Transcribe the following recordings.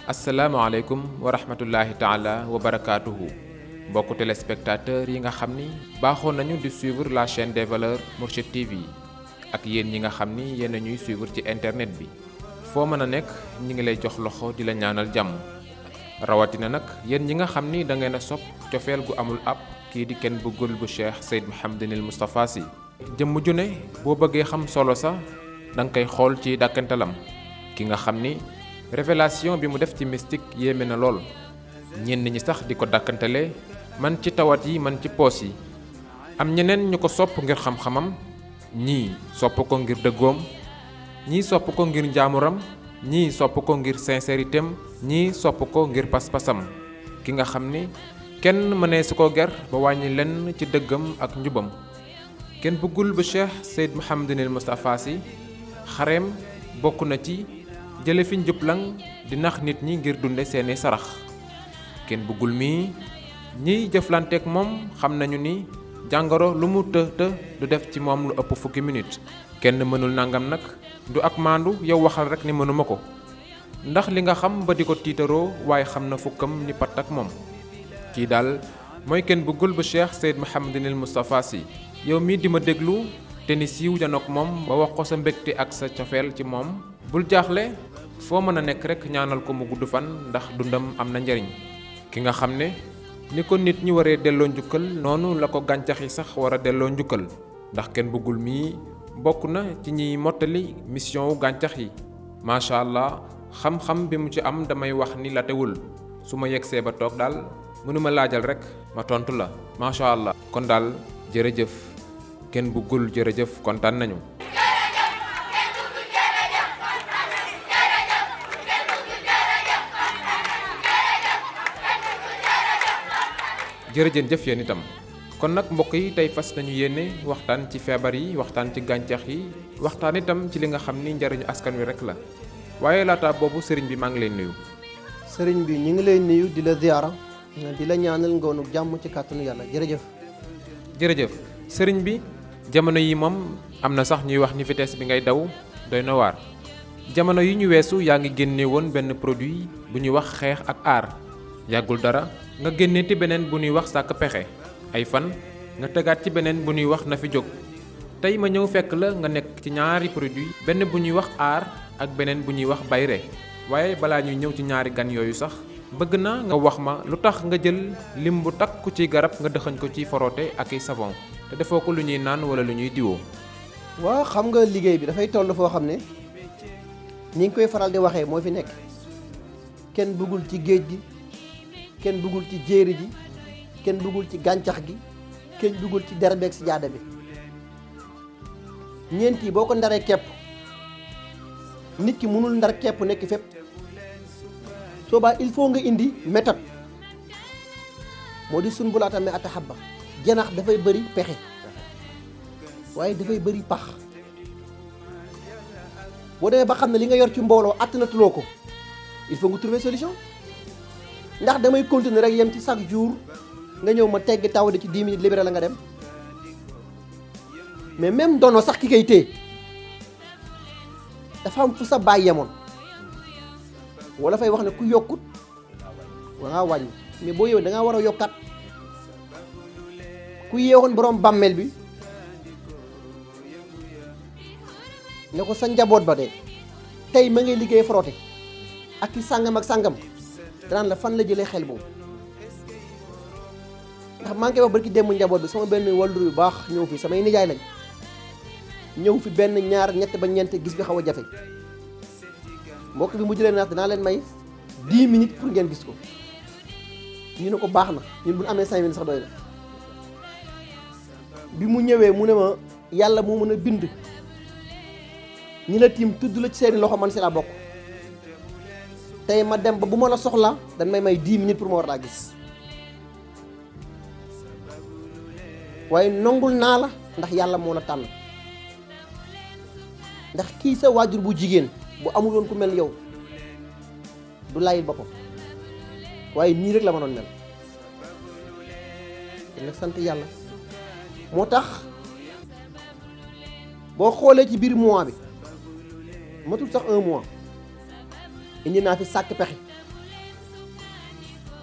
asalaamaaleykum wa rahmatullahi taala wa barakaatuhu mbokku téléspectateurs yi nga xam ni baaxoon nañu di suivre la chaîne des valeurs Mourchid TV ak yéen ñi nga xam ni yéen a ñuy suivre ci internet bi foo mën a nekk ñi ngi lay jox loxo di la ñaanal jàmm rawatina nag yéen ñi nga xam ni da ngeen a sopp cofeel gu amul ab kii di kenn bëggul bu Cheikh Seyd Mouhamadinil Moustapha Sy jëmm ju ne boo bëggee xam solo sa da nga koy xool ci dàkkantalam ki nga xam ni révélation bi mu def ci mystique yéeme na lool ñenn ñi sax di ko dàkkantale man ci tawat yi man ci poos yi am ñeneen ñu ko sopp ngir xam-xamam ñii sopp ko ngir dëggoom ñii sopp ko ngir njaamuram ñii sopp ko ngir sincérité am ñii sopp ko ngir pas-pasam ki nga xam ni kenn mënee su ko ger ba wàññi lenn ci dëggam ak njubam kenn bëggul ba Cheikh Seyd Mouhamadinil Moustapha Sy xareem bokk na ci jële fi njublang di nax nit ñi ngir dunde seeni sarax kenn bëggul mi ñiy jëflanteek moom xam nañu ni jàngoro lu mu të të du def ci moom lu ëpp fukki minute kenn mënul nangam nag du ak maandu yow waxal rek ni mënuma ko ndax li nga xam ba di ko tiitaroo waaye xam na fukkam ni pat ak moom kii daal mooy kenn bëggul ba Cheikh Seyd Mouhamadinil Moustapha Sy yow mii di ma déglu te ni siiw janook moom ba wax ko sa mbégte ak sa cofeel ci moom bul jaaxle foo mën a nekk rek ñaanal ko mu gudd fan ndax dundam am na njariñ ki nga xam ne ni ko nit ñi waree delloo njukkal noonu la ko gàncax yi sax war a delloo njukkal ndax kenn bëggul mii bokk na ci ñiy mottali mission wu gàncax yi macha allah xam-xam bi mu ci am damay wax ni la tewul su ma yegsee ba toog daal mënuma laajal rek ma tontu la macha allah kon daal jërëjëf kenn bëggul jërëjëf kontaan nañu. jërëjëf yéen itam kon nag mbokk yi tey fas nañu yéene waxtaan ci feebar yi waxtaan ci gàncax yi waxtaan itam ci li nga xam ni njariñu askan wi rek la waaye laata boobu sëriñ bi maa ngi lay nuyu. sëriñ bi ñu ngi lay nuyu di la ziyaara di la ñaanal ngoonu jàmm ci kàttanu yàlla jërëjëf sëriñ bi jamono yi moom am na sax ñuy wax ni vitesse bi ngay daw doy na waar jamono yi ñu weesu yaa ngi génne woon benn produit bu ñuy wax xeex ak aar yàggul dara nga génneeti beneen bu ñuy wax sàkk pexe ay fan nga tegaat ci beneen bu ñuy wax na fi jóg tey ma ñëw fekk la nga nekk ci ñaari produit benn bu ñuy wax aar ak beneen bu ñuy wax bayre waaye balaa ñuy ñëw ci ñaari gan yooyu sax bëgg na nga wax ma lu tax nga jël lim bu takku ci garab nga dëxañ ko ci foroote ak i savon te defoo ko lu ñuy naan wala lu ñuy diwoo. waaw xam nga liggéey bi dafay toll foo xam ne ni nga koy faral di waxee moo fi nekk kenn bëggul ci géej gi kenn bëggul ci jéeri ji kenn bëggul ci gàncax gi kenn bëggul ci derbeeg si jaada bi ñeent yi boo ko ndaree kepp nit ki mënul ndar kepp nekk fépp soobaa il faut nga indi méthode moo di sun bulaata me ata xabba janax dafay bëri pexe waaye dafay bëri pax boo demee ba xam ne li nga yor ci mbooloo attanatuloo ko il faut nga trouver solution ndax damay continuer rek yem ci chaque jour nga ñëw ma tegg taw de ci 10 minutes libéré la nga dem mais même dono sax ki koy téye dafa am fu sa baay yemoon wala fay wax ne ku yokkut wa ngaa wàññi mais boo yow da ngaa war a yokkat ku yeewoon borom bàmmeel bi ne ko sa njaboot ba de tey ma ngay liggéey frotté ak ki sàngam ak sàngam danaan la fan la jëlee xel boobu ndax maa ngi koy wax barki démb njaboot bi sama benn wàllu yu baax ñëw fi samay nijaay lañ ñëw fi benn ñaar ñett ba ñeent gis bi xaw a jafe mbokk bi mu jëlee naat dinaa leen may 10 minutes pour ngeen gis ko ñu ne ko baax na ñun bu ñu amee 5 minutes sax doy na bi mu ñëwee mu ne ma yàlla moo mën a bind ñi la tiim tudd la ci seeni loxo man si laa bokk tey ma dem ba bu ma la soxla dañ may 10 minutes pour ma war laa gis waaye nongul naa la ndax yàlla moo la tànn ndax kii sa waajur bu jigéen bu amul woon ku mel yow du layil boppam waaye nii rek la ma doon mel te nag sant yàlla moo tax boo xoolee ci biir mois bi matul sax 1 mois indi naa fi sàkk pexe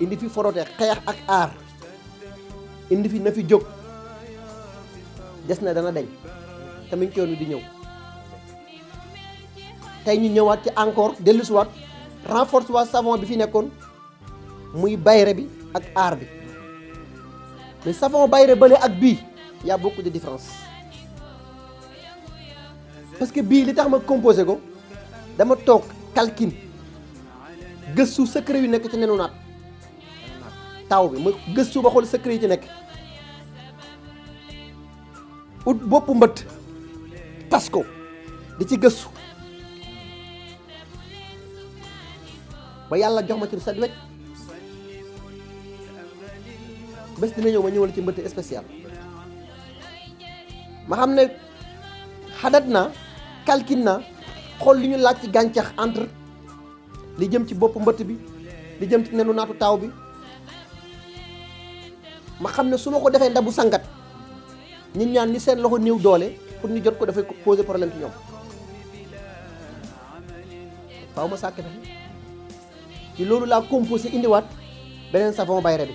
indi fi forote xeex ak aar indi fi na fi jóg des na dana dañ tamit ci yoon wi di ñëw tey ñu ñëwaat ci encore dellusiwaat renforcer waa savon bi fi nekkoon muy bayre bi ak aar bi mais savon bayre bële ak bii y a beaucoup de différence parce que bii li tax ma composé ko dama toog kalkin gëstu secret yu nekk ci nenu naat taw bi ma gëstu ba xool secret yi ci nekk ut boppu mbëtt tas ko di ci gëstu ba yàlla jox ma ci set wecc bés dina ñëw ma ñëwal ci mbëtt spécial ma xam ne xadat naa kalkin naa xool li ñu laaj ci gàncax entre li jëm ci bopp mbëtt bi li jëm ci nenu naatu taaw bi ma xam ne su ma ko defee ndabu sangat ñun ñaan ni seen loxo néew doole pour ñu jot ko dafay poser problème ci ñoom faaw ma sàkk fexe ci loolu laa composé indiwaat beneen savon bayre bi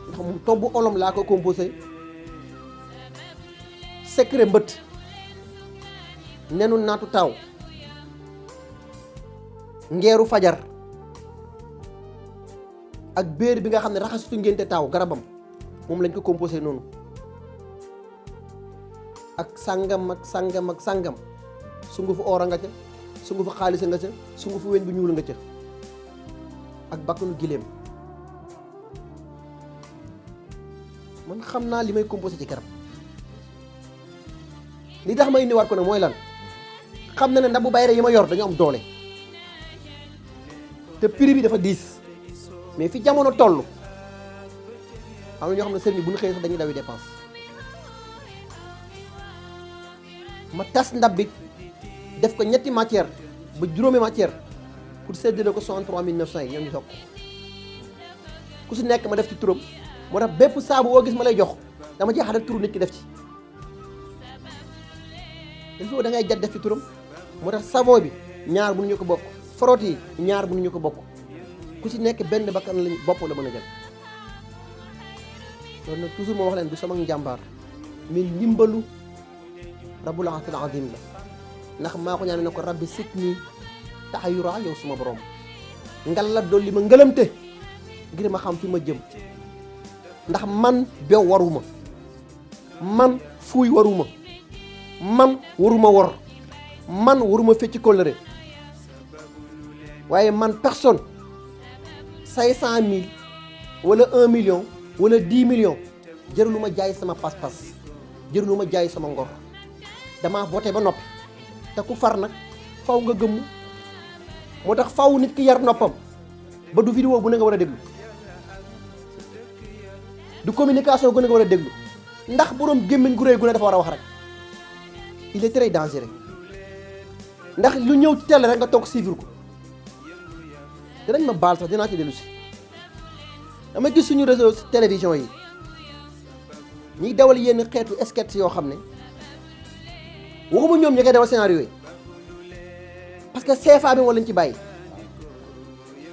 ndax mu togg olom laa ko composé secret mbëtt nenu naatu taaw ngeeru fajar ak béer bi nga xam ne raxasutu ngénte taaw garabam moom lañ ko composé noonu ak sàngam ak sàngam ak sàngam sungufu oora nga ca sungufu xaalisa nga ca sungufu weñ bu ñuul nga ca ak bakkanu giléem man xam naa li may composé ci garab li tax may indiwaat ko nag mooy lan xam na ne ndabu bayre yi ma yor dañu am doole te prix bi dafa diis mais fi jamono toll am na ñoo xam ne sëriñ bu ñu xëyee sax dañuy dawi dépense ma tas ndab bi def ko ñetti matière ba juróomi matière pour séddale ko 63 900 yi ñoom ñu toog ku si nekk ma def ci turam moo tax bépp saabu woo gis ma lay jox dama ci xaral turu nit ki def ci il faut da ngay jat def ci turam moo tax savon bi ñaar mënuñu ko bokk frotte yi ñaar mënuñu ko bokk ku si nekk benn bakkan lañ bopp la mën a jël loolu nag toujours moo wax leen du sama njàmbaar mais ndimbalu rabbul arshil azim la ndax maa ko ñaan ne ko rabbi sit nii taxayura yow suma borom ngal la dolli ma ngëlamte ngir ma xam fi ma jëm ndax man bew waruma man fuuy waruma man waruma wor man waruma fecc kóllëre waaye man personne 500 000 wala 1 million wala 10 millions jërulu ma jaay sama pas-pas jërulu ma jaay sama ngor damaa voté ba noppi te ku far nag faw nga gëmm moo tax faw nit ki yar noppam ba du vidéo bu ne nga war a déglu du communication gu ne nga war a déglu ndax boroom gémmiñ gu réy gu ne dafa war a wax rek il est très dangereux ndax lu ñëw ci télé rek nga toog suivre ko dinañ ma baal sax dinaa ci dellu si dama gis suñu réseau télévision yi ñiy dawal yenn xeetu sketch yoo xam ne waxuma ñoom ñi koy dawal scénario yi parce que CFA bi moo lañ ci bàyyi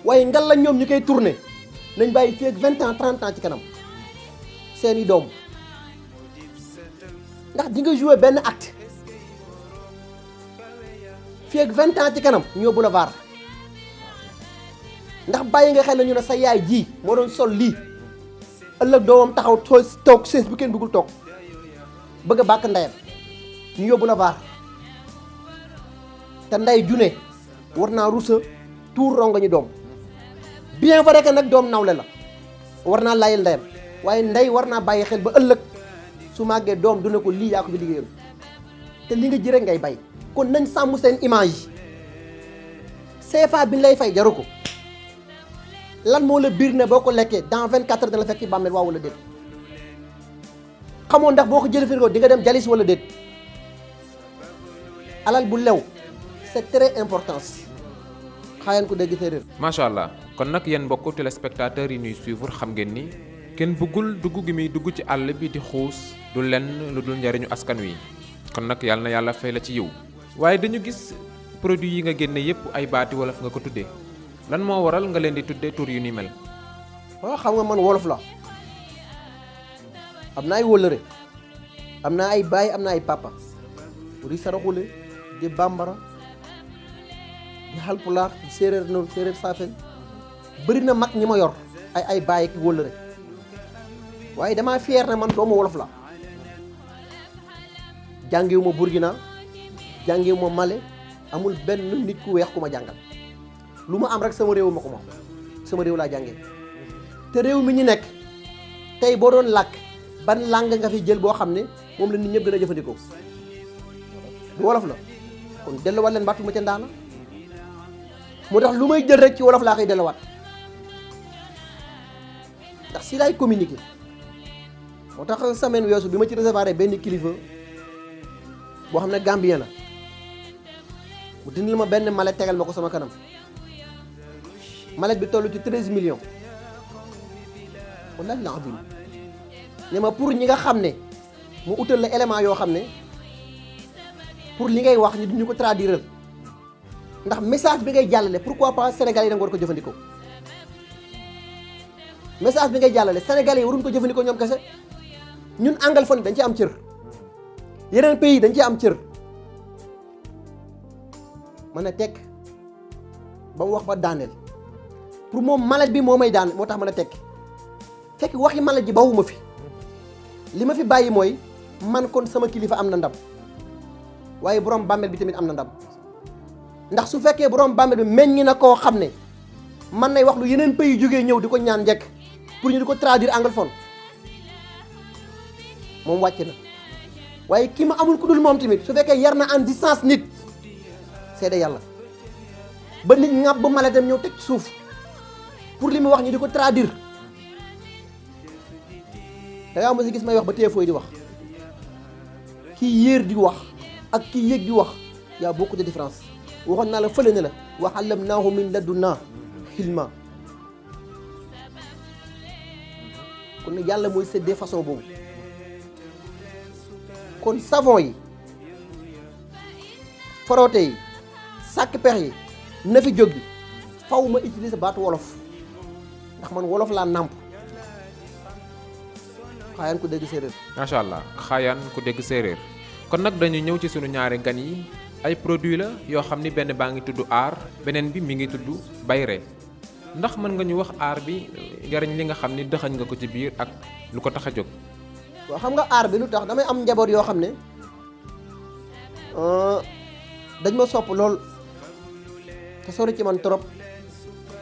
waaye ngal la ñoom ñi koy tourné nañ bàyyi fii ak 20 ans 30 ans ci kanam seeni doom ndax di nga joué benn acte fii ak 20 ans ci kanam ñoo boulevard ndax bàyyi nga xel na ñu ne sa yaay ji moo doon sol lii ëllëg doomam taxaw toog sées bu kenn bëggul toog bëgg a bàkk ndeyam ñu yóbbu la vaar te ndey june war naa rusa tuur rongo ñu doom bien vrai que nag doom nawle la war naa layal ndeyam waaye ndey war naa bàyyi xel ba ëllëg su màggee doom du ne ko lii yaa ko fi liggéeyam te li nga ji rek ngay bay kon nañ sàmm seen image CFA bi ñu lay fay jaru ko lan moo la biir ne boo ko lekkee dans 24 heures dana la fekk ci bàmmeel waaw wala déet xamoo ndax boo ko jëlee frigo di nga dem jalis wala déet alal bu lew c'est très importance xaayaan ko dégg séeréer. macha allah kon nag yéen mbokku téléspectateurs yi ñuy suivre xam ngeen ni kenn bëggul dugg gi muy dugg ci àll bi di xuus du lenn lu dul njariñu askan wi kon nag yàlla na yàlla fay la ci yiw waaye dañu gis produit yi nga génne yépp ay baati wolof nga ko tuddee lan moo waral nga leen di tuddee tur yu ni mel. waaw xam nga man wolof la am na ay wëllëre am na ay baay am na ay papa di saraxule di bambara di xalpulaar di séeréer noonu séeréer saafen bëri na mag ñi ma yor ay baay ak wëllëre waaye damaa fier ne man doomu wolof la jàngiwu ma Burkina jàngiwu ma Mali amul benn nit ku weex ku ma jàngal lu ma am rek sama réew ma ko moom sama réew laa jàngee te réew mi ñu nekk tey boo doon làkk ban langue nga fi jël boo xam ne moom la nit ñëpp gën a jëfandikoo du wolof la kon delluwaat leen baatu ma ca ndaana moo tax lu may jël rek ci wolof laa koy delluwaat ndax si laay communiquer moo tax semaine weesu bi ma ci recevoir benn kilifa boo xam ne Gambien la mu dindil ma benn mallette tegal ma ko sama kanam mallette bi toll ci 13 millions wallahi l'azim ne ma pour ñi nga xam ne mu utal la élément yoo xam ne pour li ngay wax ñi duñu ko traduire ndax message bi ngay jàllale pourquoi pas Sénégalais yi da nga war ko jëfandikoo message bi ngay jàllale Sénégalais yi waruñu ko jëfandikoo ñoom kese ñun anglophone dañ ci am cër yeneen pays dañ ci am cër mën a tekk ba mu wax ba daaneel pour moom maladie bi moo may daan moo tax mën a tekk fekk waxi maladie ji bawuma fi li ma fi bàyyi mooy man kon sama kilifa am na ndam waaye borom bàmmeel bi tamit am na ndam ndax su fekkee borom bàmmeel bi meññ na koo xam ne man nay wax lu yeneen pays jógee ñëw di ko ñaan njëkk pour ñu di ko traduire anglophone moom wàcc na waaye ki ma amul ku dul moom tamit su fekkee yar na en distance nit seede yàlla ba nit ŋàbb ba mala dem ñëw teg ci suuf pour li mu wax ñu di ko traduire da ngaa mos a gis may wax ba téye fooy di wax kii yéer di wax ak kii yéeg di wax y a beaucoup de différence waxoon naa la fële ne la wa allamnaahu min ladunnaa ilma kon nag yàlla mooy séddee façon boobu kon savon yi frotté yi sàkk pex yi na fi jóg bi faw ma utiliser baatu wolof ndax man wolof laa nàmp xaayaan ku dégg séeréer. macha allah xaayaan ku dégg séeréer kon nag dañu ñëw ci sunu ñaari gan yi ay produits la yoo xam ni benn baa ngi tudd aar beneen bi mi ngi tudd bayre ndax mën nga ñu wax aar bi njariñ li nga xam ni dëxañ nga ko ci biir ak lu ko tax a jóg. waaw xam nga aar bi lu tax damay am njaboot yoo xam ne dañ ma sopp lool te sori ci man trop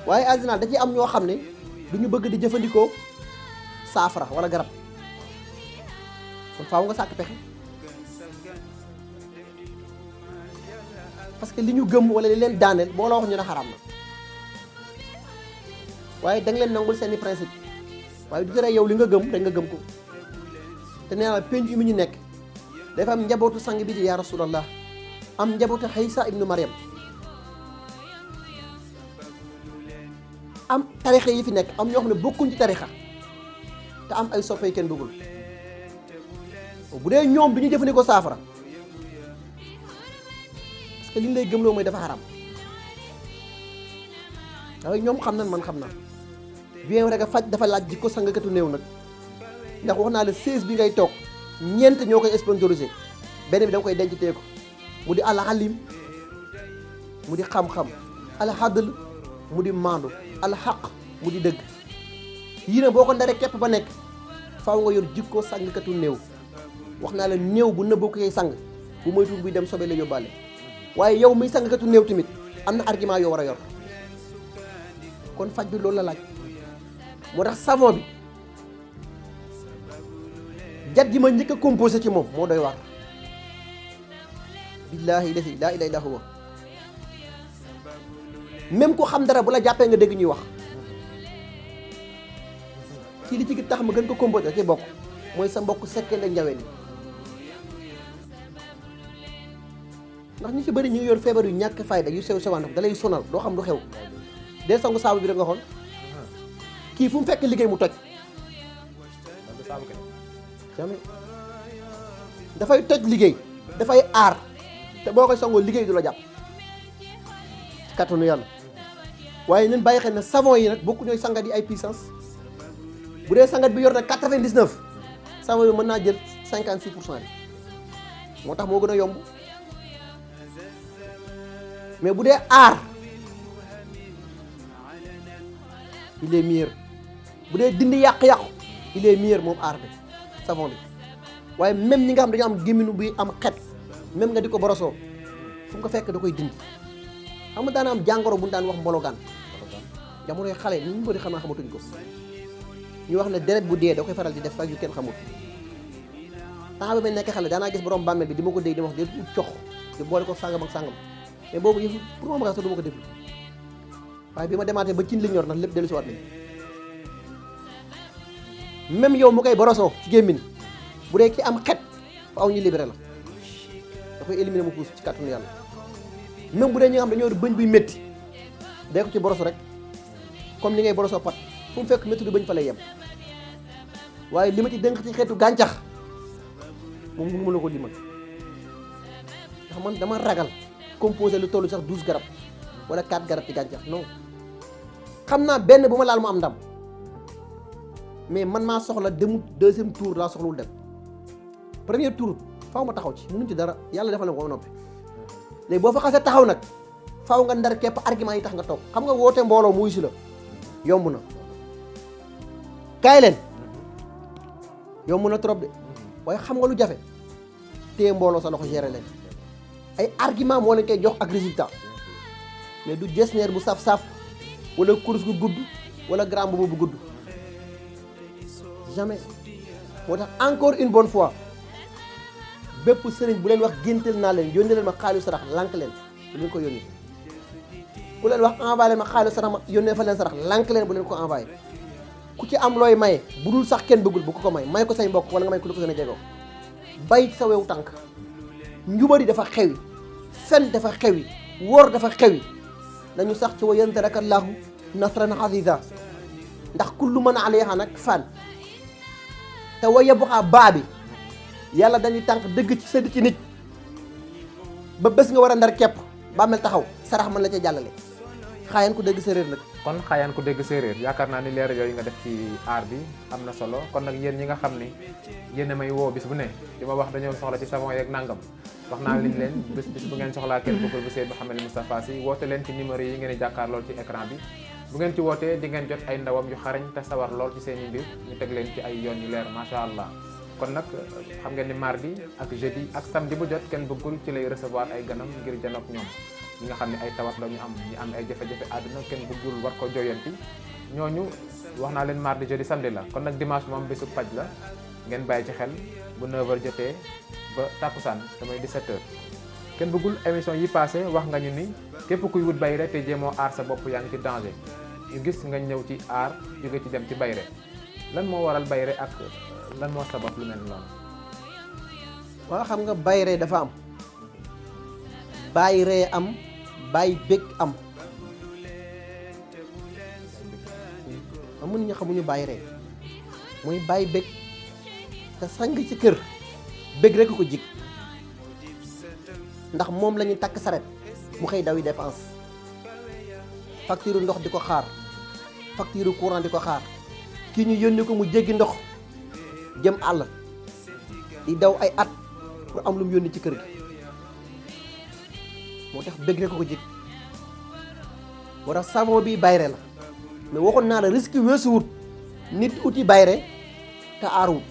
waaye en da ciy am ñoo xam ne du ñu bëgg di jëfandikoo saafara wala garab kon faaw nga sàkk pexe parce que li ñu gëm wala li leen daaneel boo la wax ñu ne xaram na waaye da nga leen nangul seeni principe waaye du tere yow li nga gëm rek nga gëm ko te nee naa penc mi ñu nekk dafa am njabootu sang bi di yaa rasulallah am njabootu Xaysa ibnu Maryam am tarixa yi fi nekk am ñoo xam ne bokkuñ ci tarixa te am ay soppe kenn bëggul bu dee ñoom du ñu jëfandikoo saafara parce que li ñu lay gëmloo mooy dafa xaram waaye ñoom xam nañ man xam naa bien vrai que faj dafa laaj jikko sangkatu néew nag ndax wax naa la 16 bi ngay toog ñeent ñoo koy sponsorisé benn bi da nga koy denc tee ko mu di al-alim mu di xam-xam al-adl mu di maandu al-haq mu di dëgg yii nag boo ko ndaree képp ba nekk faaw nga yor jikko sangkatu néew wax naa la néew bu nëbbu ko koy sang bu moytuwul buy dem sobe la yóbbaale waaye yow muy sangkatu néew tamit am na argument yoo war a yor kon faj bi loolu la laaj moo tax savon bi jat gi ma njëkk a composé ci moom moo doy waar billaahi lasi laa ilaaha illaa huwa même ku xam dara bu la jàppee nga dégg ñuy wax ci li ci tax ma gën ko composé ci bokk mooy sa mbokk sekkee la njaween yi ndax ñu ci bëri ñu ngi yor feebar yu ñàkk fayda yu sew sewaan da lay sonal doo xam lu xew dee sangu saabu bi rek nga xool kii fu mu fekk liggéey mu toj jamais dafay toj liggéey dafay aar te boo koy sangoo liggéey du la jàpp ci kattanu yàlla waaye nañ bàyyi xel ne savon yi nag bokku ñooy sangat yi ay puissance bu dee sangat bi yor na 99 savon yi mën naa jël 56% yi moo tax moo gën a yomb mais bu dee aar il est meilleur bu dee dindi yàq-yàqu il est meilleur moom aar bi savon bi waaye même ñi nga xam dañoo am gémminu bi am xet même nga di ko borosoo fu mu ko fekk da koy dindi xam nga daana am jàngoro bu ñu daan wax mbologaan jamonoy xale ñu bëri xam naa xamatuñ ko ñu wax ne deret bu dee da koy faral di def sax yu kenn xamul temps bi may nekk xale daanaa gis borom bàmmeel bi di ma ko dégg di ma wax de ut cox di boole ko sàngam ak sàngam mais boobu yëfu pour ma sax du ma ko déglu waaye bi ma demaatee ba cin li ñor nag lépp dellu si waat nañ même yow mu koy borosoo ci gémmiñ bu dee ki am xet faaw ñu libéré la da koy éliminer mu puus ci kàttanu yàlla même bu dee ñi nga xam dañoo bëñ buy métti day ko ci boroso rek comme ni ngay borosoo pat fu mu fekk métti du bëñ fa lay yem waaye li ma ci dënk ci xeetu gàncax moom mënu ma la ko limal ndax man dama ragal composé lu tollu sax 12 garab wala 4 garab ci gàncax non xam naa benn bu ma laal mu am ndam mais man maa soxla dem deuxième tour laa soxlawul dem premier tour faaw ma taxaw ci mënuñ ci dara yàlla defal na ko noppi léegi boo fa xasee taxaw nag faaw nga ndar képp argument yi tax nga toog xam nga woote mbooloo muy si la yomb na kaay leen yomb na trop de waaye xam nga lu jafe téye mbooloo sa loxo gérer leen ay argument moo leen koy jox ak résultat mais du jesneer bu saf-saf wala course gu gudd wala grand boobu bu gudd jamais moo tax encore une bonne fois bépp sëriñ bu leen wax géntal naa leen yónnee leen ma xaalis sarax lànk leen bu leen ko yónnee ku leen wax envoyé leen ma xaalis sarax ma yónnee fa leen sarax lànk leen bu leen ko envoyé ku ci am looy maye bu dul sax kenn bëggul bu ko may ko say mbokk wala nga may ku la ko gën a jegoo bay sa wewu tànk njubari dafa xewi fen dafa xewi wóor dafa xewi nañu sax ci wa yantarakallaahu nasran aziza ndax kullu man alayha nag fan te wa yabqa baa bi yàlla dañuy tànk dëgg ci sëdd ci nit ba bés nga war a ndar kepp ba mel taxaw sarax mën la ca jàllale xaayaan ku dégg séeréer nag kon xaayaan ku dégg séeréer yaakaar naa ni leer yooyu nga def ci aar bi am na solo kon nag yéen ñi nga xam ni yéen a may woo bis bu ne di ma wax dañoo soxla ci savon yeeg nangam wax naa liñ leen bis bu ngeen soxlaa kenn bëggul bu Seyd Mouhamed Moustapha Sy woote leen ci numéro yi ngeen di jàkkaar lool ci écran bi bu ngeen ci wootee di ngeen jot ay ndawam yu xarañ te sawar lool ci seen i mbir ñu teg leen ci ay yoon yu leer macha allah kon nag xam ngeen ni mardi ak jeudi ak samedi bu jot kenn bëggul ci lay recevoir ay ganam ngir janook ñoom ñi nga xam ne ay tawat la ñu am ñu am ay jafe-jafe àdduna kenn bëggul war ko joyanti ñooñu wax naa leen mardi jeudi samedi la kon nag dimanche moom bésu paj la ngeen bàyyi ci xel bu 9h jotee ba takkusaan damay 17h kenn bëggul émission yi passé wax nga ñu ni képp kuy wut bayre te jéemoo aar sa bopp yaa ngi ci danger ñu gis nga ñëw ci aar jóge ci dem ci bayre lan moo waral bayre ak lan moo sabab lu mel noonu. waaw xam nga bayre dafa am bayre am bay bëgg am amuñu xamuñu bayre mooy bay bëgg te sang ci kër bëgg rek ko jig ndax moom la ñu takk saret mu xëy daw yi dépense facture ndox di ko xaar facture courant di ko xaar kii ñu yónni ko mu jéggi ndox jëm àll di daw ay at pour am lu mu yónni ci kër gi moo tax bëgg rek ko jig moo tax savon bi bayre la mais waxoon naa la risque weesuwut nit uti bayre te aaruwut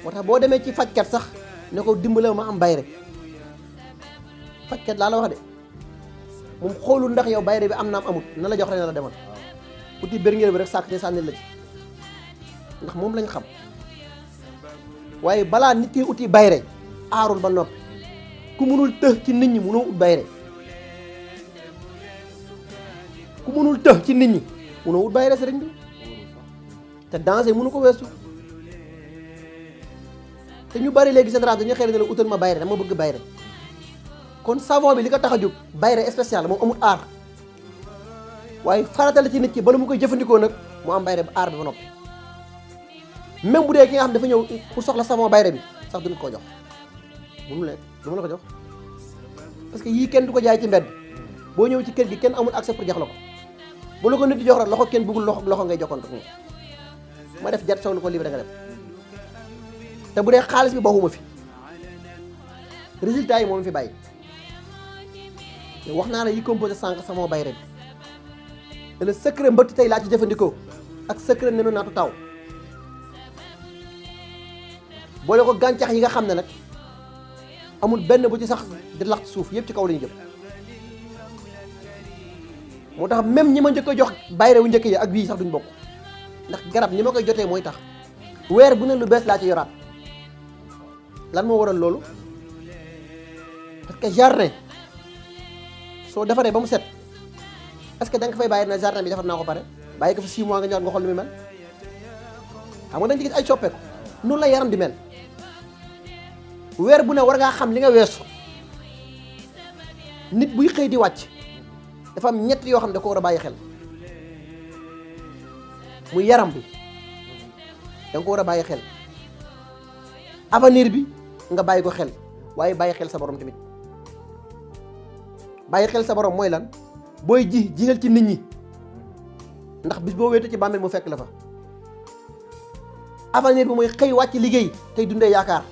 moo tax boo demee ci fajkat sax ne ko dimbale ma am bayre fajkat laa la wax de moom xoolul ndax yow bayre bi am naam amut na la jox rek na la demal uti bérngéer bi rek sàkk te sànni la ci ndax moom lañ xam waaye balaa nit ki uti bayre aarul ba noppi ku mënul tëx ci nit ñi mënoo ut bayre ku mënul tëx ci nit ñi mënoo ut bayre sëriñ bi te danger mënu ko weesu te ñu bari léegi génération dañuy xëy na la utal ma bayre dama bëgg bayre kon savon bi li ko tax a jóg bayre spécial moom amul aar waaye faratale ci nit ki bala mu koy jëfandikoo nag mu am bayre aar bi ba noppi même bu dee ki nga xam dafa ñëw pour soxla savon bayre bi sax duñ ko jox mënu leen du ma la ko jox parce que yii kenn du ko jaay ci mbedd boo ñëw ci kër gi kenn amul accès pour jox la ko bu la ko nit di jox rek loxo kenn bëggul loxo ngay jokkoonte moom ma def jat soog ko libre nga def te bu dee xaalis bi baxuma fi résultat yi moom fi bàyyi wax naa la yi composé sànq sama bay ren te le secret mbëtt tey laa ci jëfandikoo ak secret nenu naatu taw boole ko gàncax yi nga xam ne nag amul benn bu ci sax di lax ci suuf yëpp ci kaw la ñu jëm moo tax même ñi ma njëkk a jox bayre wu njëkk yi ak bii sax duñ bokk ndax garab ni ma koy jotee mooy tax weer bu ne lu bees laa ci yoraat lan moo waral loolu parce que jardin soo defaree ba mu set est-ce que da nga fay bàyyi na jardin bi defar naa ko pare bàyyi ko fa 6 mois nga ñëwaat nga xool ni muy mel xam nga dañ ci gis ay soppeeku noonu la yaram di mel weer bu ne war ngaa xam li nga weesu nit buy xëy di wàcc dafa am ñett yoo xam ne da ko war a bàyyi xel muy yaram bi da nga ko war a bàyyi xel avenir bi nga bàyyi ko xel waaye bàyyi xel sa borom tamit bàyyi xel sa borom mooy lan booy ji jiyal ci nit ñi ndax bis boo wéete ci bàmmeel mu fekk la fa avenir bi mooy xëy wàcc liggéey tey dundee yaakaar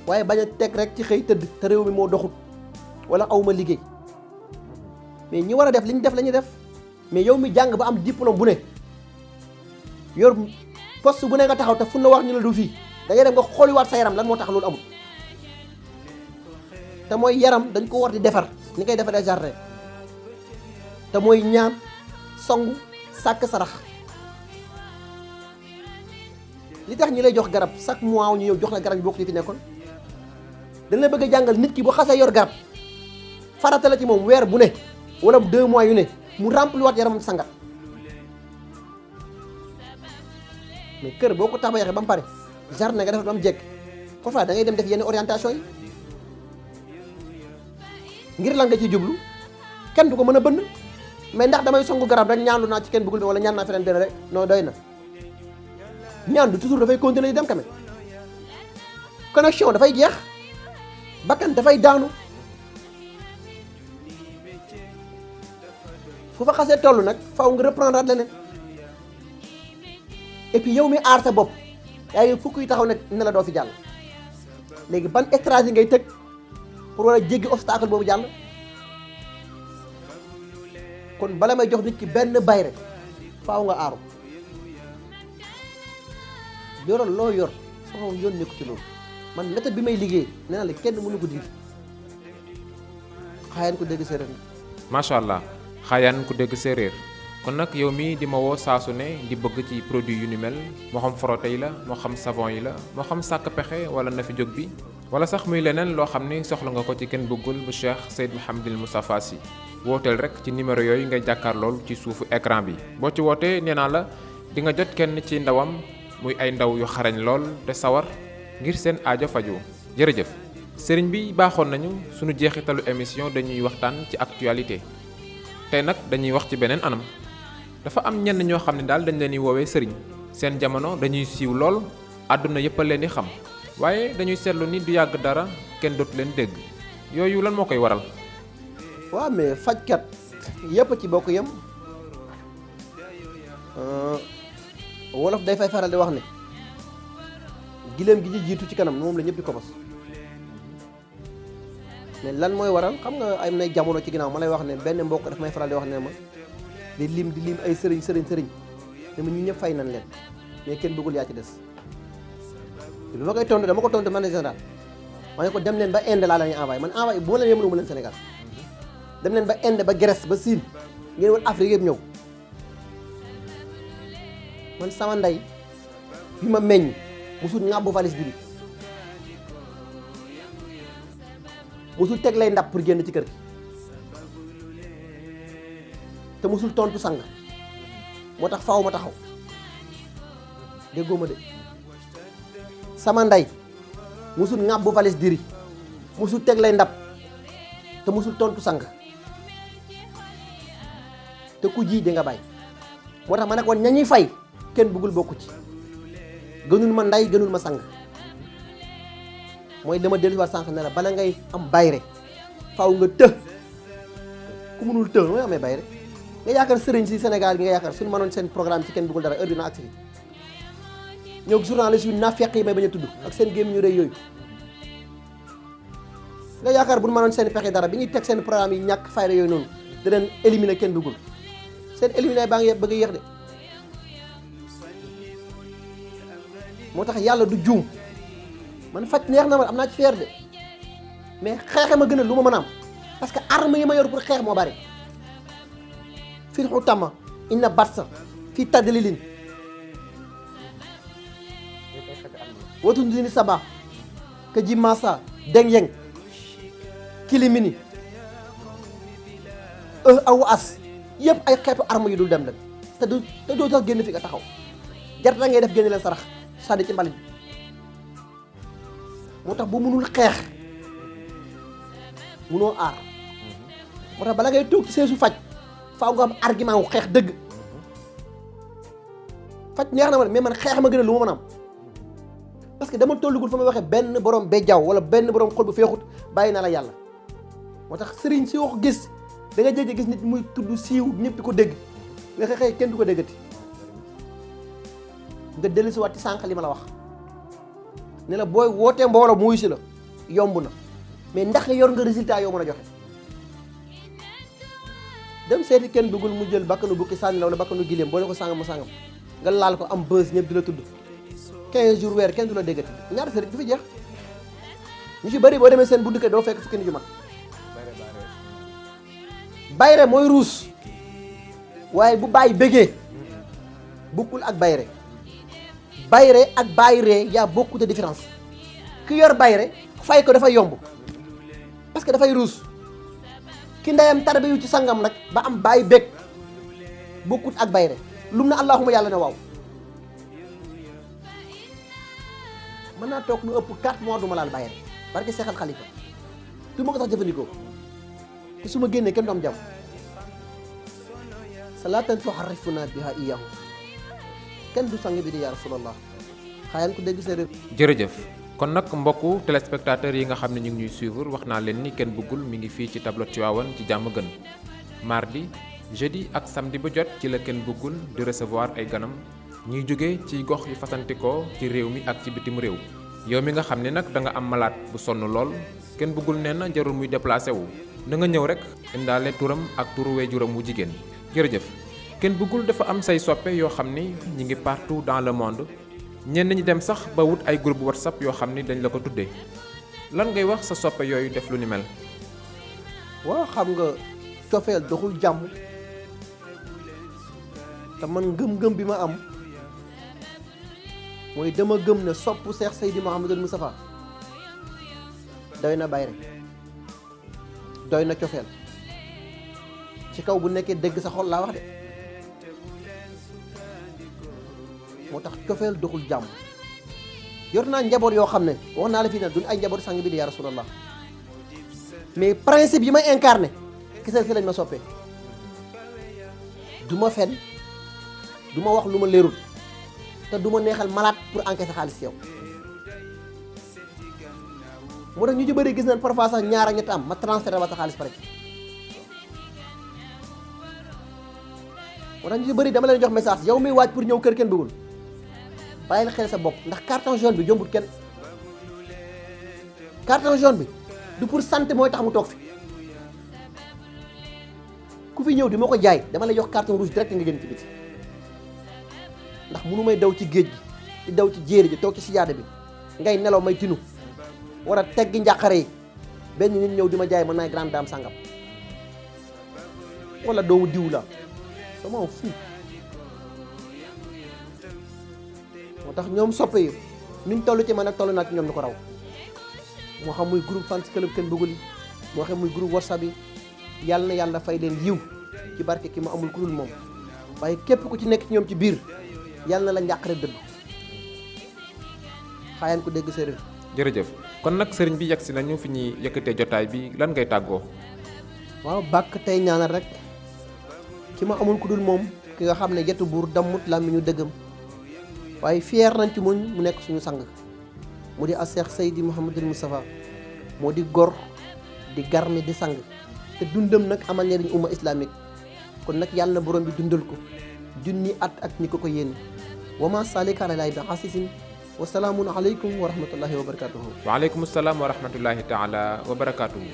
waaye bañ a teg rek ci xëy tëdd te réew mi moo doxut wala awma liggéey mais ñi war a def li ñu def la ñuy def mais yow mi jàng ba am diplôme bu ne yor poste bu ne nga taxaw te fu na wax ñu la du fii da ngay dem nga xooliwaat sa yaram lan moo tax loolu amul te mooy yaram dañ ko war di defar ni koy defaree jardin te mooy ñaan songu sàkk sarax li tax ñi lay jox garab chaque mois ñu ñëw jox la garab yi bokk ci fi nekkoon dañ la bëgg a jàngal nit ki bu xasee yor garab farata la ci moom weer bu ne wala 2 mois yu ne mu rempli waat yaramam sangat mais kër boo ko tabaxee ba mu pare jardin nga defar ba mu jekk foofu da ngay dem def yenn orientation yi ngir lan nga ciy jublu kenn du ko mën a bënn mais ndax damay songu garab rek ñaanlu naa ci kenn bëggul wala ñaan naa feneen benn rek non doy na ñaan du toujours dafay continuer di dem quand même connexion dafay jeex bakkan dafay daanu fu fa xasee toll nag faaw nga reprendre at leneen et puis yow mi aar sa bopp yaa ngi fukk yi taxaw ne la doo fi jàll léegi ban stratégie ngay tëg pour war a jéggi obstacle boobu jàll kon bala may jox nit ki benn bayre faaw nga aaru yoral loo yor sama yoon nekku ci loolu man méthode bi may liggéey nee naa la kenn mënu ko diir xaayaan ko dégg séeréer macha allah xaayaan ko dégg séeréer kon nag yow mii di ma woo saasu ne di bëgg ci produit yu ni mel moo xam frotté yi la moo xam savon yi la moo xam sàkk pexe wala na fi jóg bi wala sax muy leneen loo xam ni soxla nga ko ci kenn bëggul bu Cheikh Seyd Mouhamadil Moustapha Sy wooteel rek ci numéro yooyu ngay jàkkaar lool ci suufu écran bi boo ci wootee nee naa la di nga jot kenn ci ndawam muy ay ndaw yu xarañ lool te sawar ngir seen aajo faju jërëjëf sëriñ bi baaxoon nañu sunu jeexitalu émission dañuy waxtaan ci actualité tey nag dañuy wax ci beneen anam dafa am ñenn ñoo xam ne daal dañ leen di woowee sëriñ seen jamono dañuy siiw lool àdduna yëpp a leen di xam waaye dañuy seetlu ni du yàgg dara kenn dootu leen dégg yooyu lan moo koy waral. waaw mais fajkat yëpp ci bokk yem wolof day fay faral di wax ne giléem gi ci jiitu ci kanam moom la ñëpp di ko bas mais lan mooy waral xam nga am nay jamono ci ginnaaw ma lay wax ne benn mbokk daf may faral di wax ne ma di lim ay sëriñ ne ma ñu ñëpp fay nañ leen mais kenn bëggul yaa ci des bi ma koy tontu dama ko tontu man général ma ne ko dem leen ba Inde laa la ñuy envoyé man envoyé bu ma leen yemale ma leen Sénégal dem leen ba Inde ba Grèce ba Siin ngeen wal Afrique yëpp ñëw man sama ndey bi ma meññ musul ŋàbbu valise bi musul teg lay ndab pour génn ci kër gi te musul tontu sang moo tax faaw ma taxaw déggoo ma de sama ndey musul ŋàbbu valise diri musul teg lay ndab te musul tontu sang te ku ji di nga bàyyi moo tax ma ne ko ñañuy fay kenn bëggul bokku ci gënul ma ndey gënul ma sang mooy dama delluwaat sànq ne la bala ngay am bayre faaw nga të ku mënul të mooy amee bayre nga yaakaar sëriñ si Sénégal gi nga yaakaar suñu mënoon seen programme ci kenn bëggul dara heure bi na agsi ñëw journaliste yu naafeq yi may bañ a tudd ak seen gémmiñ ñu rëy yooyu nga yaakaar bu ñu mënoon seen pexe dara bi ñuy teg seen programme yi ñàkk fayda yooyu noonu danañ éliminer kenn bëggul seen éliminer baa ngi bëgg a yéex de moo tax yàlla du juum man faj neex na ma am naa ci fier de mais xeexe ma gën a lu ma mën a am parce que arme yi ma yor pour xeex moo bari fii xu tama inna batsa fii tadlilin watu dini saba ka ji masa deng yeng kilimini aw as yëpp ay xeetu arme yu dul dem dem te doo tax génn fi nga taxaw jarta ngay def génn leen sarax sànni ci mbalit moo tax bu mënul xeex mënoo aar moo tax bala ngay toog ci seesu faj faaw nga am argument wu xeex dëgg faj neex na ma mais man xeex ma gën a lu ma mën a am parce que dama tollugul fa may waxee benn borom bejjaaw wala benn borom xol bu feexut bàyyi naa la yàlla moo tax sëriñ si wax gis da nga jéggi gis nit muy tudd siiw ñëpp di ko dégg nga xeexee kenn du ko déggati nga dellusiwaat ci sànq li ma la wax ne la booy wootee mbooloo mu wuyu si la yomb na mais ndax yor nga résultat yoo mën a joxe dem seeti kenn bëggul mu jël bakkanu bukki sànni la wala bakkanu gileem boole ko sàngam mu sàngam nga laal ko am bës ñëpp di la tudd 15 jours weer kenn du la déggati ñaata sëriñ du fi jeex ñu ci bëri boo demee seen buntu kër doo fekk fukki nit yu mag bayre mooy ruus waaye bu bàyyi bégee bokkul ak bayre bayre ak bayre yaa beaucoup de différence ki yor bayre fay ko dafay yomb parce que dafay ruus ki ndeyam tarbiyu ci sangam nag ba am bàyyi bég bokkut ak bayre lum na allahuma yàlla ne waaw mën naa toog lu ëpp 4 mois du ma laal bayre parce que seexal xalifa du ma ko sax jëfandikoo te su ma génnee kenn du am jàmm salaatan tuharrifuna biha iyyahu kenn du sang bi di yaa rasulallah xaayaan ko dégg sa réew. jërëjëf kon nag mbokku téléspectateurs yi nga xam ne ñu ngi ñuy suivre wax naa leen ni kenn bëggul mi ngi fii ci tableau Tivaouane ci jàmm gën mardi jeudi ak samedi ba jot ci la kenn bëggul di recevoir ay ganam ñuy jóge ci gox yi fasantikoo ci réew mi ak ci bitim réew yow mi nga xam ne nag da nga am malade bu sonn lool kenn bëggul nee na jarul muy déplacé wu na nga ñëw rek indaale turam ak turu waajuram wu jigéen jërëjëf kenn bëggul dafa am say soppe yoo xam ni ñi ngi partout dans le monde ñenn ñi dem sax ba wut ay groupe whatsapp yoo xam ni dañ la ko tuddee lan ngay wax sa soppe yooyu def lu ni mel. waaw xam nga cofeel doxul jàmm te man ngëm-ngëm bi ma am mooy dama gëm ne sopp Seex Seydi Mouhamadul Moustapha doy na bayre doy na cofeel ci kaw bu nekkee dégg sa xol laa wax de moo tax cofeel doxul jàmm yor naa njaboot yoo xam ne wax naa la fii ne duñ ay njaboot sang bi di yaa rasulallah mais principe yi may incarné kiseel si lañ ma soppee du ma fen du ma wax lu ma leerul te du ma neexal malade pour encaisser xaalis yow moo tax ñu ci bëri gis nañ parfois sax ñaar ak ñett am ma transféré ba sa xaalis pare moo tax ñu ci bëri dama leen jox message yow miy waaj pour ñëw kër kenn bëggul bàyyil xel sa bopp ndax carton jaune bi jombut kenn carton jaune bi du pour santé mooy tax mu toog fi ku fi ñëw di ma ko jaay dama lay jox carton rouge direct nga génn ci biti ndax munu may daw ci géej gi di daw ci jéeri ji toog ci sijaada bi ngay nelaw may tinu war a teggi njàqare yi benn nit ñëw di ma jaay mën naay grande dame sangam wala doomu diw la sama fu moo tax ñoom soppe yi nuñ toll ci man ak toll naa ci ñoom ñu ko raw moo xam muy groupe fans club kenn bëggul yi moo xam muy groupe whatsapp yi yàlla na yàlla fay leen yiw ci barke ki ma amul ku dul moom waaye képp ku ci nekk ci ñoom ci biir yàlla na la njàqare dëgg xaayaan ko dégg séeréer. jërëjëf kon nag sëriñ bi yegsi nañu fi ñuy yëkkatee jotaay bi lan ngay tàggoo. waaw bàkk tey ñaanal rek ki ma amul ku dul moom ki nga xam ne yetu buur dammut làmmiñu dëggam waaye fier nañ ci muñ mu nekk suñu sang mu di a Seex Seydi Mouhamadul Moustapha moo di gor di garmi di sang te dundam nag amal njëriñ umma islamique kon nag yàlla na borom bi dundal ko junni at ak ñi ko ko yéene wa ma salika ala lahi bi xasisin wa salaamun aleykum wa rahmatullahi wa barakatuhu waaleykum salaam wa rahmatullahi taala wa barakatuhu